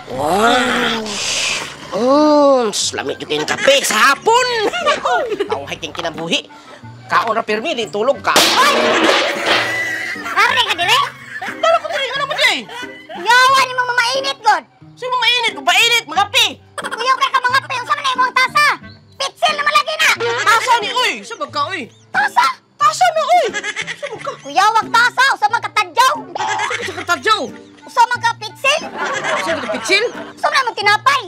Wow. Oh, lamig yung kape sa hapon. Tawhay king kinabuhi. Kaon ra pirmi, di tulog ka. Arre ka dire? Dara ko diri, ano ba di? Yawa ni mo mamainit god. Sino mainit? Mainit, mga pi. Kuyaw kay ka mga pi, unsa man na imong tasa? Pitsil naman lagi na. Tasa ni oy, sa ka oy. Tasa? Tasa na oy. Sa ka. Kuyaw ang tasa, usa man ka tadyaw. Sa ka tadyaw. Usa man ka pitsil. Sa ka pitsil? Usa man imong tinapay.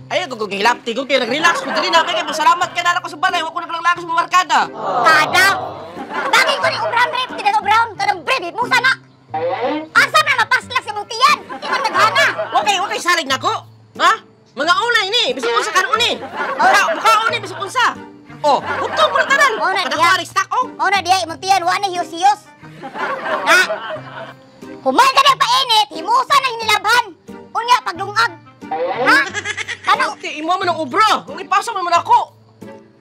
Ay, ko gihilap tigog kay nag-relax ko diri na kay pasalamat kay nara ko sa balay, wa ko naglanglagas sa markada. Kada. Bagay ko ni brown rep, tinag brown kanang bread mo sana. Asa na mapaslak sa imong tiyan? Di man naghana. Wa kay salig nako. Ha? Mga unay ni, bisag unsa karon ni. Mukha ni bisag unsa. Oh, hugtong mo na tanan. Mao na Kada diha. ko stock oh. Mao na diha imong tiyan wa na hiyos-hiyos. Na. Human ka na painit, himusa na hinilabhan. Unya paglungag. Ha? Ano? Ate, imo man ang obra. Kung ipasa man man ako.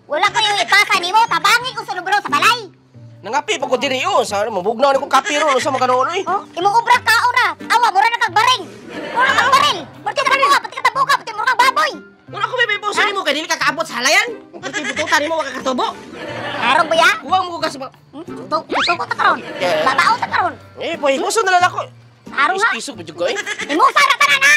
Wala ko yung ipasa nimo, tabangi ko sa lubro sa balay. Nangapi pa ko diri oh, sa mabugnaw ni kong kape ron sa mga kanon oy. Oh, imong obra kaon ra. Awa mura na kag baring. Mura kag baril. Pati ka tabuka, pati ka tabuka, pati mura kag baboy. Wala ko may iposa nimo kay dili ka kaabot sa halayan. Pati bututan nimo wa ka katubo. Tarong ba ya? Kuwang mo ka sa Tuto ko ta karon. Babao ta karon. Eh, poy himuson na lang ako. Tarong ha. Isok pa jud ko eh. Himusa ra tanan ha.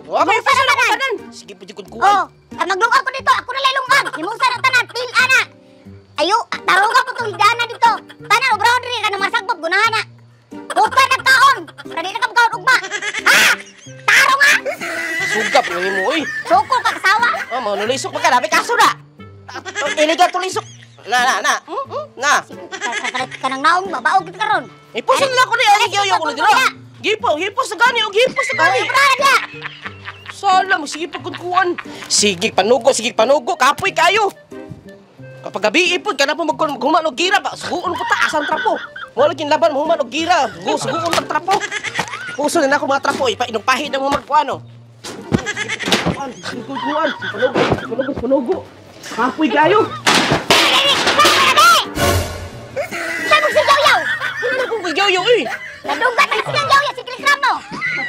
Wa may Himusa ipasa ra na ko tanan. tanan. Sige pa jud ko kuwan. Oh, ang maglungag ko dito, ako na lay lungag. Himusa ra tanan, pil ana. Ayo, tarong ka po itong higdana dito. Tanan, obrahon rin ka na masagbab, gunahan na. Huta nagkaon. Para di na ka magkaon ugma. Ha? Tarong ha? Sugap lang nimo oy. Suko ka kasawa. Oh, mo nulisok pa ka dami kaso na. Iligal to lisok. Na na na. Na. Kanang naong babaog kita karon. Ipuso na lang ko ni ani gyud ko dira. Gipo, hipos sa gani og hipos sa gani. Obrahon na. Sala mo sige pagkunkuan. Sige panugo, sige panugo, kapoy kayo. Kapag gabi ipod ka na po maghuman og gira ba, suguon ko ta asan trapo. Wala kin laban mo human og gira, suguon tag trapo. Puso na ako mga trapo, ipa inong pahid ang magkuano. Kuan, panugo, panugo, panugo. Kapoy kayo. Saan mo sigaw yaw? Wala na kong gigyaw eh. Nadunggat ang sigaw yaw ya, sige mo.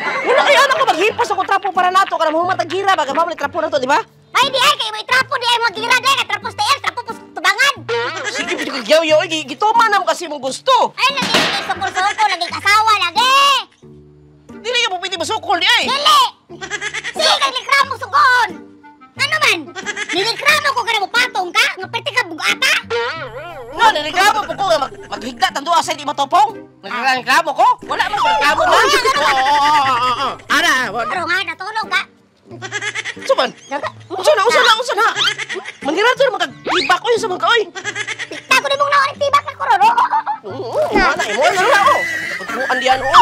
Wala kay anak ko maghipas ako trapo para nato kana mahuman tag gira ba, gamay trapo nato, di ba? Ay di ay kay may trapo di ay mga gira di ay trapo sa trapo pos tubangan. Sige pud gigyaw eh, gituma na mo kasi mong gusto. Ay lagi lagi sukol-sukol lagi kasawa lagi. Dili ka mo pwede masukol di ay. Dili. Sige kay likramo sugoon. Ano man? Nilikramo ko kana mo patong ka nga perti ka bugata. No, nireklamo po ko nga maghigda tang duha sa di matopong. Nagreklamo ko? Wala man reklamo na. Oo. Ara, Pero nga natulog ka. Suman. Unsa na, unsa na, unsa na. Manirato na magtibak oy sa mga oy. Pikta ko nimong naon tibak na ko ron. Wala imo na ra oh. Pagkuan diyan oy.